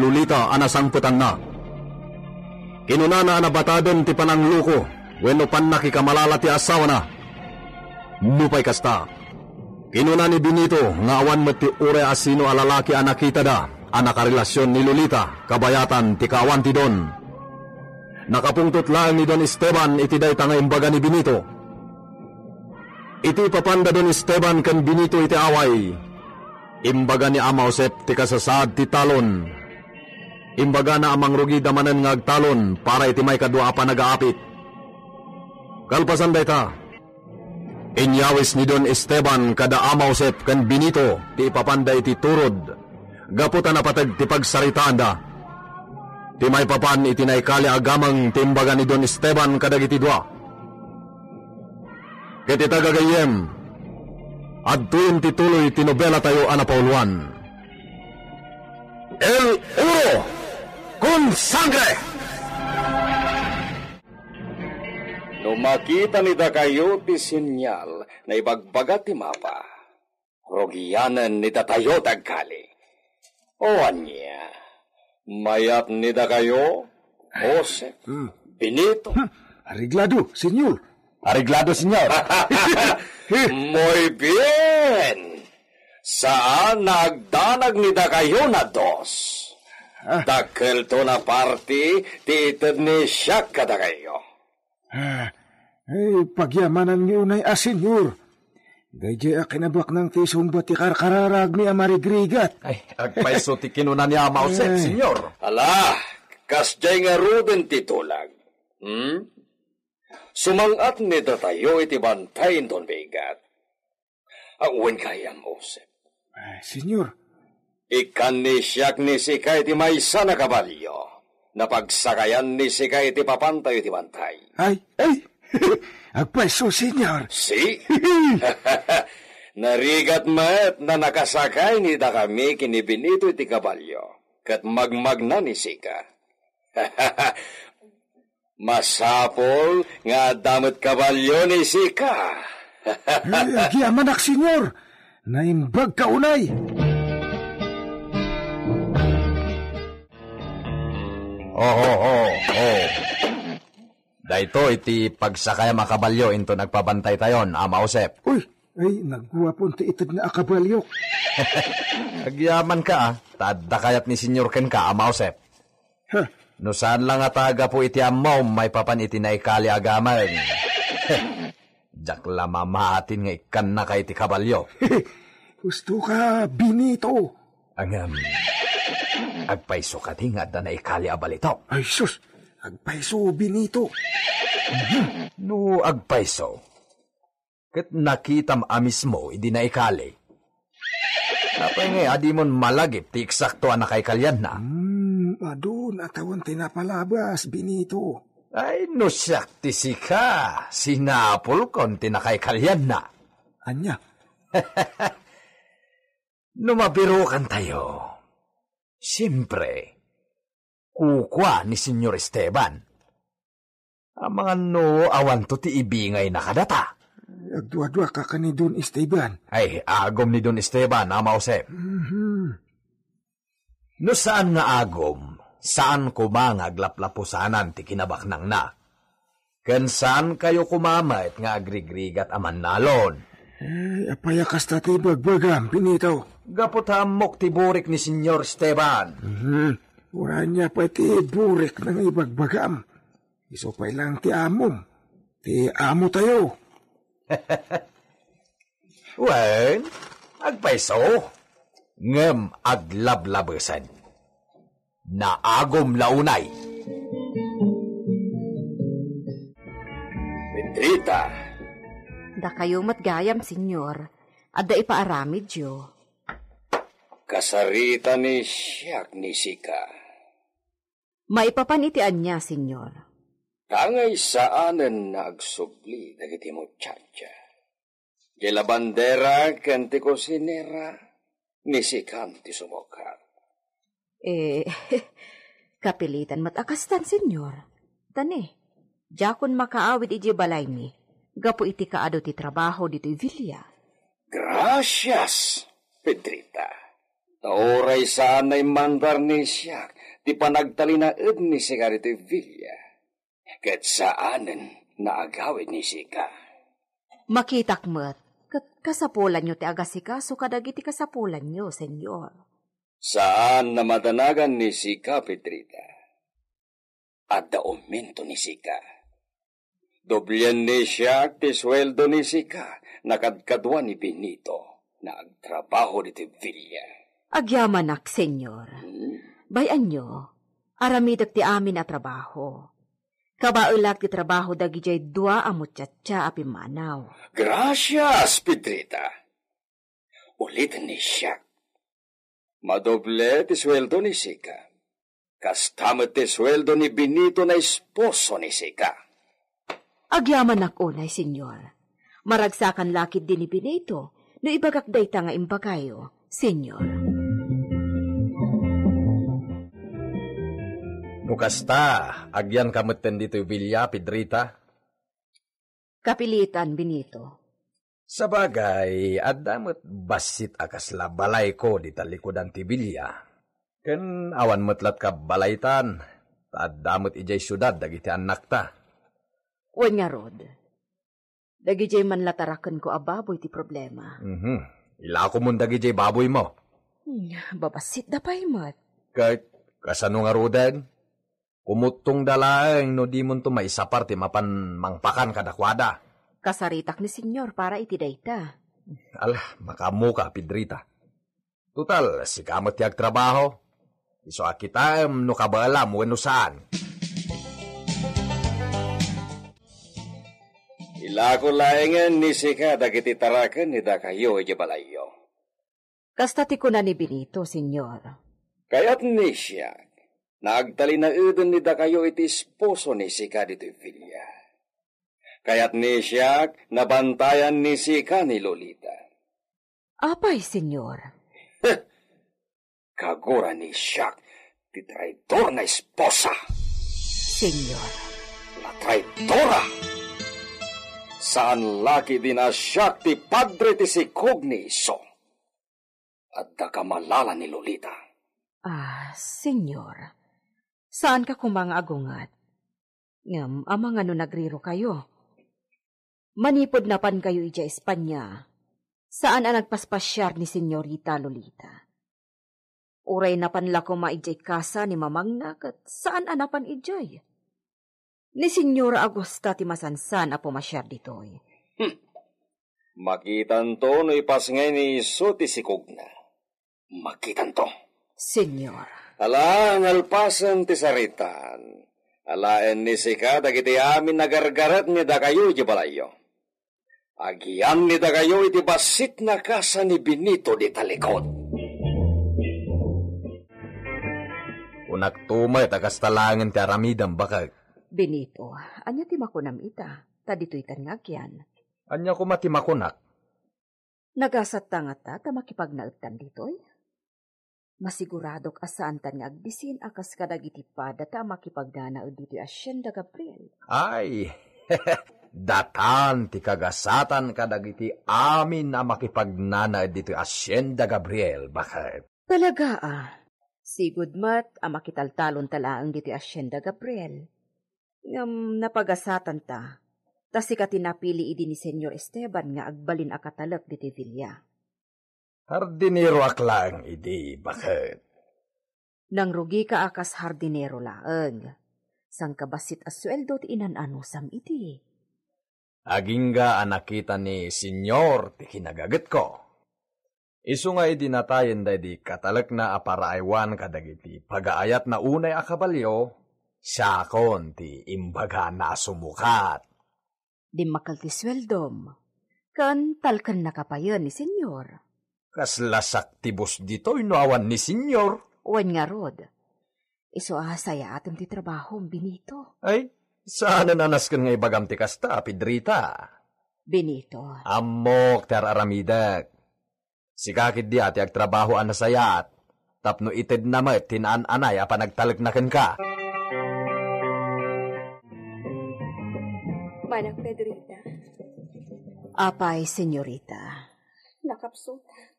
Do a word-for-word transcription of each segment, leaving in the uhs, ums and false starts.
Lolita a nasangpetanna. Kinunana a nabataden ti panangloko wenno pannakikamalala ti asawana. Nupay kasta, kinuna ni Benito nga awan met ti uray a sino a lalaki a nakitada a nakarelasion ni Lolita kabayatan ti kaawan ti Don. Nakapungtot laeng ni Don Esteban iti dayta nga imbaga ni Benito. Iti ipapanda Don Esteban ken Benito iti away, imbaga ni Ama Josep ti kasasaad ti talon. Imbagana a mangrugida manen nga agtalon para iti maikadua a panagaapit. Kalpasan dayta, inyawis ni Don Esteban kada Ama Josep ken Benito ti ipapanda iti turod gapu ta napateg ti pagsaritaanda. Ti maipapan iti naikali a gameng ti imbaga ni Don Esteban kadagiti dua. Ket ita gagayyem, adtoyen ti tuloy ti nobelatayo a napauluan. El Oro con Sangre! No makita ni dakayo ti senyal na ibagbaga ti mapa, rugianen ni datayo ti agkali. O ania, mayat ni dakayo, Josep, Hmm. Benito? Hmm. Areglado, senyor. Areglado, senyor. Muy bien. Saan nga agdanag ni dakayo na dos. Ah. Dakkelto na parti ti ited ni siak kadakayo. Ah, ay, pagyamanan nga unay a, senyor. Daydiay a kinabaknang ti isungbat ti karkararagmi a marigrigat. Ay, agpayso ti kinuna ni Ama Josep, Ay. Senyor. Ala, kasdiay ngaruden ti tulag. Hmm? Sumang-at ni datayo iti bantay inton bigat. Awan kayam, Josep. Ay, senyor. Ikkan ni siak ni sika iti maysa na kabalio. Napagsakayan ni sika iti papantayo iti bantay. Ay, ay. Agpayso, senyor. Si? Narigat met na nakasakay ni dakami ken ni Benito iti kabalio, ket magmagna ni sika. Masapul nga adda met kabalio ni sika. Ay, agyamanak, senyor. Naimbag ka unay. Ho, ho, ho, ho. Daytoy ti pagsakayam a kabalio inton agpabantaytayon, Ama Josep. Uy, ay, nagguapon ti ited nga a kabalio. Agyaman ka, ah. Ta adda kayat ni senyor kenka, Ama Josep. Huh. No saan la ngata gapu iti ammom maipapan iti naikali a gameng. Diak la mamatin nga ikkannaka iti kabalio. Husto ka, Benito. Ngem, agpayso kadi nga adda naikali a balitok? Ay, sus! Agpayso, Benito. No agpayso, ket nakitam a mismo idi naikali. Apay ngay a dimon malagip ti eksakto a nakaikalianna? Hmm, adun a tawen ti napalabas, Benito. Ay, no siak ti sika, sinapulkon ti nakaikalianna. Ania? No mabirukantayo, siempre, kukua ni Senyor Esteban. Amangan no awanto ti ibingayna kadata. Agduaduaka ken ni Don Esteban. Ay, agum ni Don Esteban, Ama Josep. Mhm. No saan nga agum, saan koma nga aglaplapusanan ti kinabaknangna. Ken saan kayo koma met nga agrigrigat a mannalon. Ay, apay a kasta ti ibagbagam, Benito? Gapu ta ammok ti burik ni Senyor Esteban. Mhm. Uray ania pay ti burik nga ibagbagam. Isu pay lang ti amom. Ti amo tayo. Wen, agpayso, ngem aglablabesen. Naagum la unay. Pedrita. Dakayo met gayam, Senyor. Adda ipaaramidyo. Kasarita ni siak ni sika. Maipapan iti ania, Senyor? Tangay saanen nga agsubli dagiti muchacha. Diay labandera ken ti kusinera, ni sikan ti sumukar. Eh, kapilitan met a kastan, Senyor. Tani, diakon makaawid idiay balaymi, gapu iti kaadu ti trabaho ditoy villa. Gracias, Pedrita. Ta uray saan a immandar ni siak ti panagtalinaed ni sika ditoy villa, ket saanen nga agawid ni sika. Makitak met, ket kasapulanyo ti agasikaso kadagiti kasapulanyo, Señor. Saan a madanagan ni sika, Pedrita. Adda aumento ni sika. Doblien ni siak ti sueldo ni sika, nakadkadua ni Benito, nga agtrabaho ditoy villa. Agyamanak, Señor. Hmm? Bay-anyo, aramidek ti amin a trabaho. Kabaelak ti trabaho dagidiay dua a muchacha a pimmanaw. Gracias, Pedrita. Uliten ni siak. Madoble ti sueldo ni sika. Kasta met ti sueldo ni Benito nga esposo ni sika. Agyamanak unay, Señor. Maragsakan la ketdi ni Benito no ibagak dayta nga imbagayo, Señor. No kasta, agyanka metten ditoy villa, Pedrita? Kapilitan, Benito. Sabagay, adda met bassit a kasla balayko dita likudan ti villa. Ken awan met latta balaytan, ta adda met idiay siudad dagiti annakta. Wen ngarud, dagidiay man la tarakenko a baboy ti problema. Mhm. Ilakomon dagidiay baboymo. Hmm, babassitda pay met. Ket kasano ngaruden? Kumuttongda laeng no dimonto maisapar ti mapan mangpakan kadakuada. Kasaritak ni Señor para iti dayta. Ala, makaammoka, Pedrita. Total, sika met ti agtrabaho. Isu a kitaem no kabaelam wenno saan. Ilako laengen ni sika dagiti taraken ni dakayo idiay balayyo. Kasta ti kuna ni Benito, Señor. Kayat ni siak, naagtalinaeden ni dakayo iti esposo ni sika ditoy villa. Kayat ni siak, nabantayan ni sika ni Lolita. Apay, Señor? Kagura ni siak ti traidor nga esposa. Señor. La traidora! Saan la ketdi a siak ti padre ti sikog ni isu. Adda kamalala ni Lolita. Ah, Señor, saanka koma nga agunget. Ngem amangan no nagrirokayo. Manipud napankayo idiay Espanya, saan a nagpaspasiar ni Señorita Lolita. Uray napan la koma idiay kasa ni mamangna ket saan a napan idiay. Ni Señora a gusta ti masansan a pumasiar ditoy. Hmm. Makitanto no ipasngay ni isu ti sikogna. Makitanto. Señor. Ala, nalpasen ti saritaan. Alaen ni sika dagiti amin a gargaret ni dakayo idiay balayyo. Agyannidakayo iti bassit a kasa ni Benito dita likod. Kunakto met a kasta laengen ti aramidem, baket. Benito, ania ti makunam ita? Ta ditoytan nga agyan. Ania koma ti makunak? Nagasatta ngata ta makipagnaedtan ditoy? Masiguradok a saantan nga agbisin a kas kadagiti padata a makipagnanaed ditoy Hacienda Gabriel. Ay, datan ti kagasatan kadagiti amin a makipagnanaed ditoy Hacienda Gabriel, baket. Talaga, a. Sigud met a makitaltalonta laeng ditoy Hacienda Gabriel. Ngem napagasatanta, ta sika ti napili idi ni Señor Esteban nga agbalin a katalek ditoy villa. Hardinero ak laeng idi, baket. Nangrugika a kas hardinero laeng. Sangkabassit a sueldo ti inan-anusam idi. Agingga a nakita ni Señor ti kinagagetko. Isu nga idi natayen daydi katalekna a paraaywan kadagiti pagaayatna unay a kabalio, siakon ti imbagana a sumukat. Dimmakkel ti sueldom, ken talkennaka payen ni Señor. Kasla saktibos ditoy no awan ni Señor. Wen ngarud, isu a sayaatem ti trabahom, Benito. Ay, saanen a nasken nga ibagam ti kasta, Pedrita. Benito. Ammok ti ar-aramidek. Sika ketdi a ti agtrabaho a nasayaat, tapno itedna met ti naan-anay a panagtalekna kenka. Manang Pedrita. Apay, Señorita. Nakapsutak.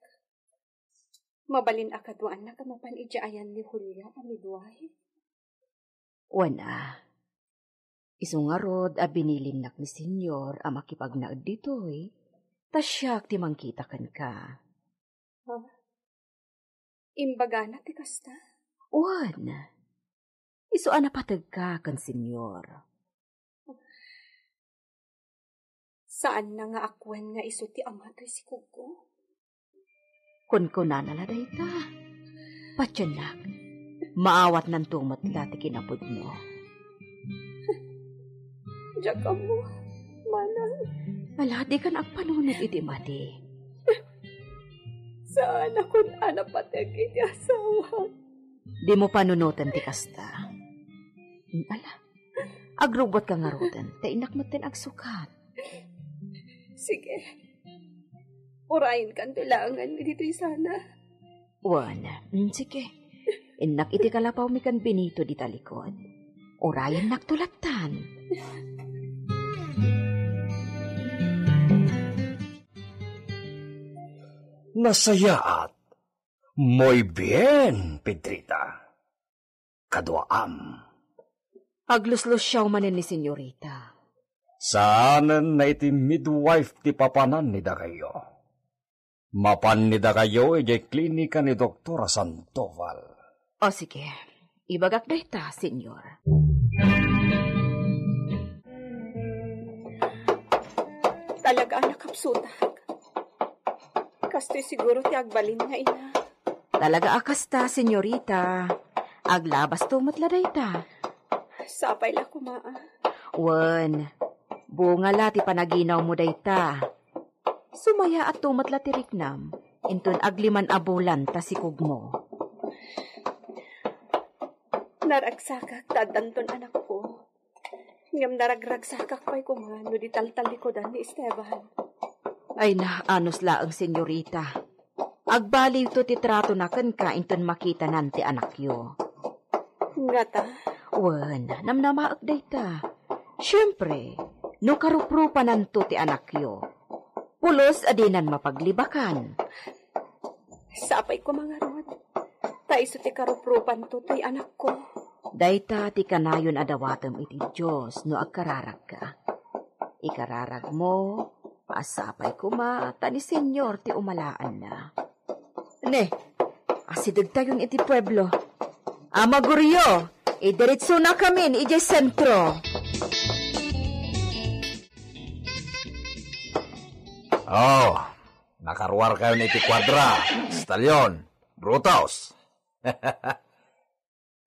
Mabalin a kaduaannak a mapan idiay ayan ni Julia a midwife? Wen a, isu ngarud a binilinnak ni Senyor a makipagnaed ditoy, ta siak ti mangkita kenka. Ha? Imbagana ti kasta? Wen, isu a napategka ken Senyor. Saanna nga akuen nga isu ti ama toy sikugko? Kunkunana la dayta. Patiennak, maawatnanto met la ti kinapudno. Diak ammo, manang. Ala, dikan agpanunot iti madi. Saanakon a napateg iti asawak. Dimo panunoten ti kasta. Ala, agrubbuatka ngaruden, ta innak metten agsukat. Sige. Urayenkanto laengen ditoy sana. Wen, mm, sige. Innak iti kalapawmi ken Benito dita likod. Urayennakto lattan. Nasayaat. Muy bien, Pedrita. Kaduaam. Agluslusiaw manen ni Senyorita. Saanen na iti midwife ti papanan ni dakayo. Mapan ni dakayo idiay klinika ni Doktora Sandoval. O, sige. Ibagak dayta, Senyor. Talaga a nakapsutak. Kastoy siguro ti agbalin nga ina. Talaga a kasta, senyorita. Aglabasto met la dayta. Sapay la koma, a. Wen, bunga la ti panaginawmo dayta. Sumayaatto met la ti riknam, inton agliman a bulan ta sikugmo. Naragsakak ta addanton anakko. Ngem naragragsakak pay koma no di taltallikudan ni Esteban. Ay na, anus laeng, senyorita. Agbaliwto ti tratona kenka inton makitanan ti anakyo. Ngata? Wen, namnamaek dayta. Siempre, no karuprupananto ti anakyo, pulos a dinan mapaglibakan. Sapay koma ngarud, ta isu ti karuprupanto toy anakko. Dayta ti kanayon a dawatem iti Dios no agkararagka. Ikararagmo, sapay koma ta ni Senyor ti umalaanna. Ne, asidegtayon iti pueblo. Ama Gurio, idiritsonakamin idiay sentro. Oh, nakaruarkayon iti kuadra, Stallion, Brutus.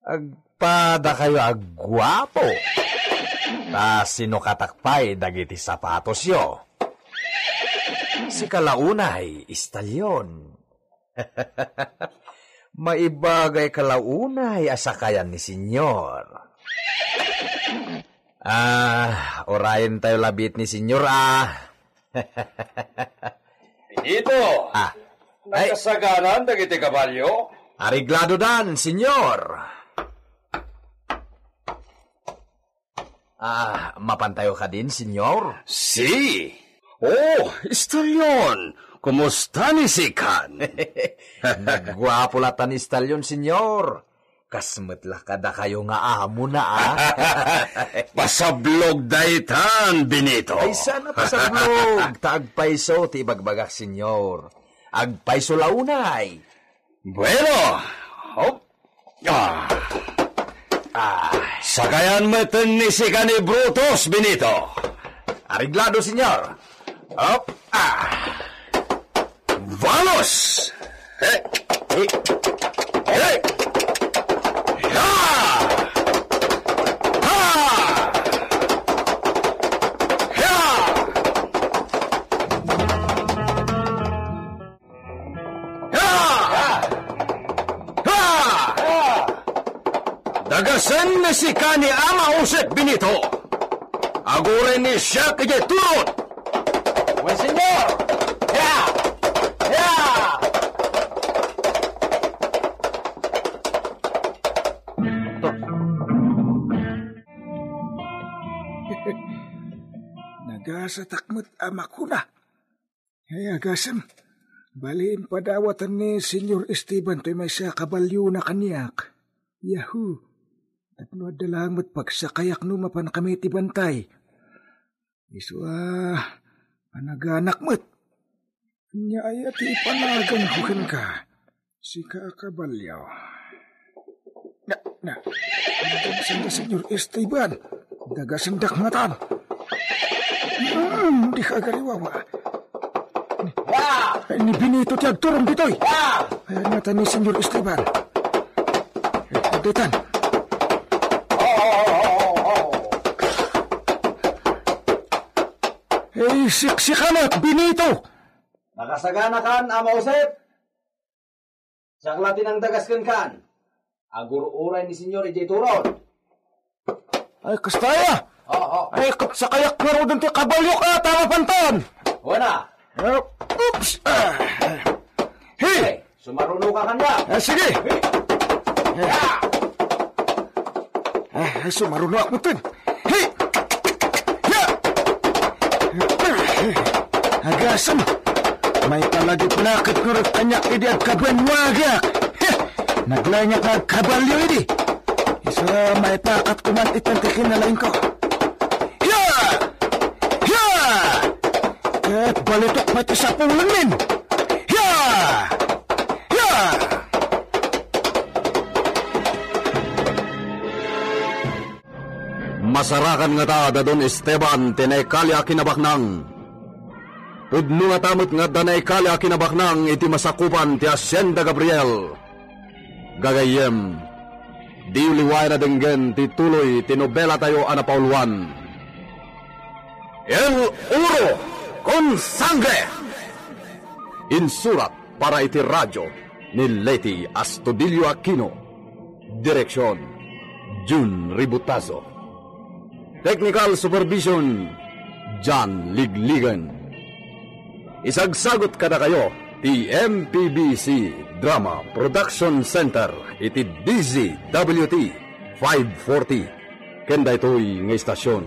Agpadakayo a guapo. Ta sinukatak pay dagiti sapatosyo. Sika la unay, Stallion. Maibagayka la unay a sakayan ni Senyor. Ah, urayentayo labiit ni Senyor, a. Benito! Ah, ay. Nakasaganan dagiti kabalio? Aregladodan, Senyor. Ah, mapantayo kadin, Senyor? Si. Oh, Stallion, kumusta ni sikan? Nagguapo latta ni Stallion, Senyor. Kas met la kadakayo nga amona, a. Pasablog daytan, Benito. Ay, saan a pasablog, ta agpayso ti ibagbagak, Senyor. Agpayso la unay. Bueno. Hop. Ah. Ah. Sakayan metten ni sika ni Brutus, Benito. Areglado, Senyor. Hop. Ah. Vamos! Hey! Hey! Hey! Ya! Ha! Ya! Ya! Ha! Dagasen ni sika ni Ama Josep, Benito. Aguren ni siak idiay turot. Wen, Senyor! Ya! Ya! Nagasatak met a makuna. Ay, agasem. Balin, padawatan ni Senyor Esteban toy maysa a kabalio na kaniak. Yahoo! Tapno adda laeng met pagsakayakno mapankami ti bantay. Isu a, managanak met. Ania aya ti ipanagangko kenka? Sika a kabalio. Na, na. Dagasendak, Senyor Esteban. Dagasendak ngatan. Hmm, dika agariwawa. Ay, ni Benito ti agturong ditoy. Ay, ngatan ni Senyor Esteban. Ay, daytan. Ay, siksikanak, Benito. Nakasaganakan, Ama Josep? Siak la ti nangdagas kenkan. Agur-uray ni Senyor idiay turon. Ay, kasta aya? Oo. Ay, ket sakayak ngaruden ti kabalio ka, tama pantan. Wana. Eh, oops. Ah, ah. Hey! Hey, sumaruno ka kanya. Ah, sige. Hey. Ah, ay, sumaruno ak metten. Hey! Ya! Agasem! Maipalagipna ket ngarud kaniak idi agkabanwagak. Heh! Naglaeng nga agkabalio idi. Isu a, maipakat koman itan ti kinalaingko. Ya! Ya! Ket balitok met ti sapulenmin. Ya! Ya! Masarakan ngata da Don Esteban ti naikali a kinabaknang. Pudno ngata met nga adda naikali a kinabaknang iti masakupan ti Hacienda Gabriel. Gagayyem, diyo liwayan a denggen ti tuloy ti nobelatayo a napauluan, El Oro con Sangre. Insurat para iti radio ni Leti Astudillo Aquino. Direksion, Jun Ributazo. Technical supervision, John Ligligan. Isagsagut kadakayo ti M P B C Drama Production Center iti D Z W T five forty. Ken daytoy nga istasion,